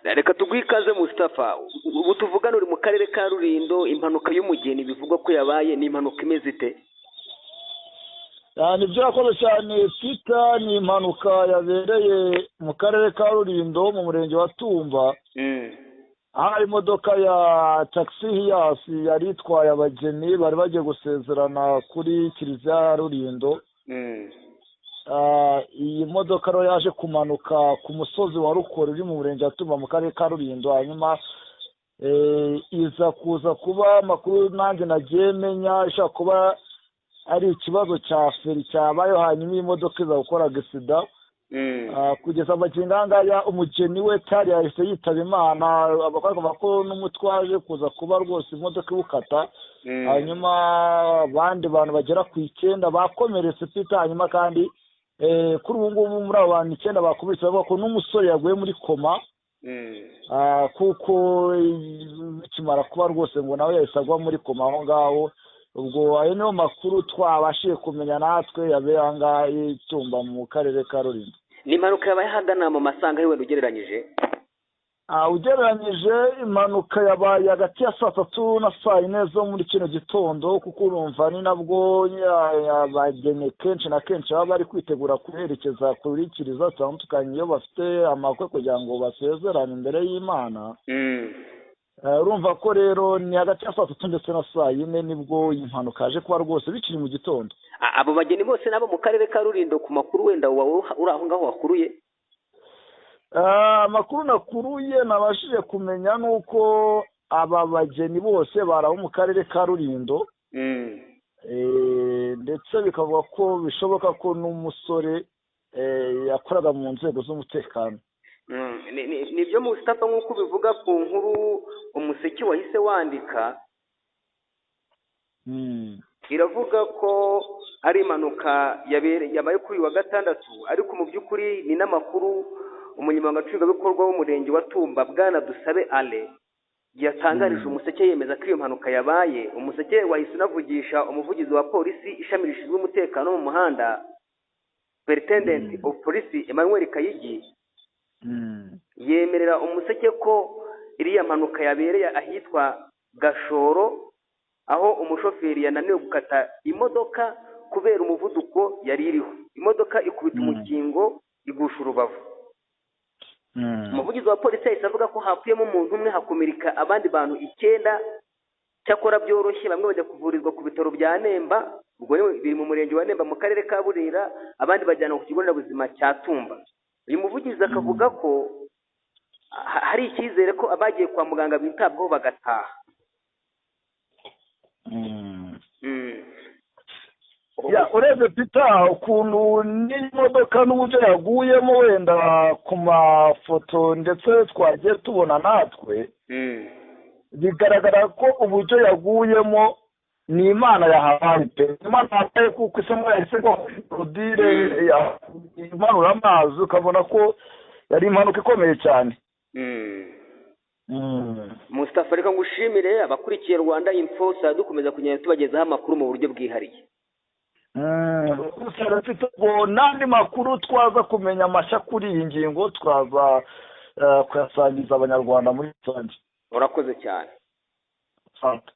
Reka tuguhe ikaze, Mustafa. Ubu tuvugana uri mu karere ka Rulindo. Impanuka y'umugeni bivugwa ko yabaye, ni impanuka imeze ite? Ni byo cyane, Peter. Ni impanuka yabereye mu karere ka Rulindo, mu murenge wa Tumba, aho imodoka ya taxi Hiace yari itwaye abageni bari bagiye gusezerana kuri kiliziya ya Rulindo. Iyi modoka rero yaje kumanuka ku musozi wa Rukoro uri mu murenge wa Tumba, mu karere ka Rulindo, hanyuma iza kuza kuba, amakuru nanjye nagiye menya, ishobora kuba ari ikibazo cya feri cyabayeho, hanyuma iyi modoka iza gukora accident. Kugeza amagingo aya ngaya, umugeni we tari yahise yitaba Imana. Bavuga ko n'umutwe waje kuza kuba rwose imodoka iwukata, hanyuma abandi bantu bagera ku 9 bakomeretse, Peter. Hanyuma kandi kuri ubu ngubu, muri abo bantu 9 bakomeretse, bavuga ko n'umusore yaguye muri koma, kuko bikimara kuba rwose ngo nawe yahise agwa muri koma aho ngaho. Ubwo ayo niyo makuru twabashije kumenya natwe yabereye aha ngaha i Tumba, mu karere ka Rulindo. Ni impanuka yabaye ahagana mu masanga wenda ugereranyije? Ugereranyije, impanuka yabaye hagati ya saa 3 na saa 4 zo muri kino gitondo, kuko urumva ni nabwo abageni kenshi na kenshi baba bari kwitegura kuherekeza kuri kiliziya zitandukanye iyo bafite amakwe, kugira ngo basezerane imbere y'Imana. Urumva ko rero ni hagati ya saa 3 ndetse na saa 4 nibwo iyi mpanuka yaje kuba rwose, bikiri mu gitondo. Abo bageni bose nabo mu karere ka Rulindo, ku makuru wenda uri aho ngaho wakuruye? Amakuru nakuruye, nabashije kumenya, ni uko aba bageni bose bari abo mu karere ka Rulindo, ndetse bikavuga ko bishoboka ko n'umusore yakoraga mu nzego z'umutekano. Nibyo Mustafa, nk'uko ubivuga ku nkuru Umuseke wahise wandika, iravuga ko ari impanuka yabaye kuri uyu wa gatandatu, ariko mu by'ukuri ni n'amakuru umunyamabanga nshingwabikorwa w'umurenge wa Tumba, bwana Dusabe Ale, yatangarije Umuseke, yemeza ko iyo mpanuka yabaye. Umuseke wahise unavugisha umuvugizi wa polisi, ishami rishinzwe umutekano wo mu muhanda, Superintendent of Police Emmanuel Kayigi, yemerera Umuseke ko iriya mpanuka yabereye ahitwa Gashoro, aho umushoferi yananiwe gukata imodoka kubera umuvuduko yari iriho, imodoka ikubita umukingo igusha urubavu. Umuvugizi wa polisi yahise avuga ko hapfuyemo umuntu umwe, hakomereka abandi bantu 9, cyakora byoroshye. Bamwe bajya kuvurizwa ku bitaro bya Nemba, ubwo biri mu murenge wa Nemba mu karere ka Burera, abandi bajyanwa ku kigo nderabuzima cya Tumba. Uyu muvugizi akavuga ko hari icyizere ko abagiye kwa muganga bitabwaho bagataha. Urebye, Peter, ukuntu n'imodoka n'uburyo yaguyemo, wenda ku mafoto ndetse twagiye tubona natwe, bigaragara ko uburyo yaguyemo ni Imana yahabaye pe, Imana yahabaye, kuko isa nkaho yahise igwa kuri bordure imanura amazi, ukabona ko yari impanuka ikomeye cyane. Mustafa, reka ngushimire. Abakurikiye Rwanda Info, saa dukomeza kugenda tubagezaho amakuru mu buryo bwihariye. Gusa mfite ubwo n'andi makuru twaza kumenya mashya kuri iyi ngingo, twaza kuyasangiza Abanyarwanda muri rusange. Urakoze cyane. Asante.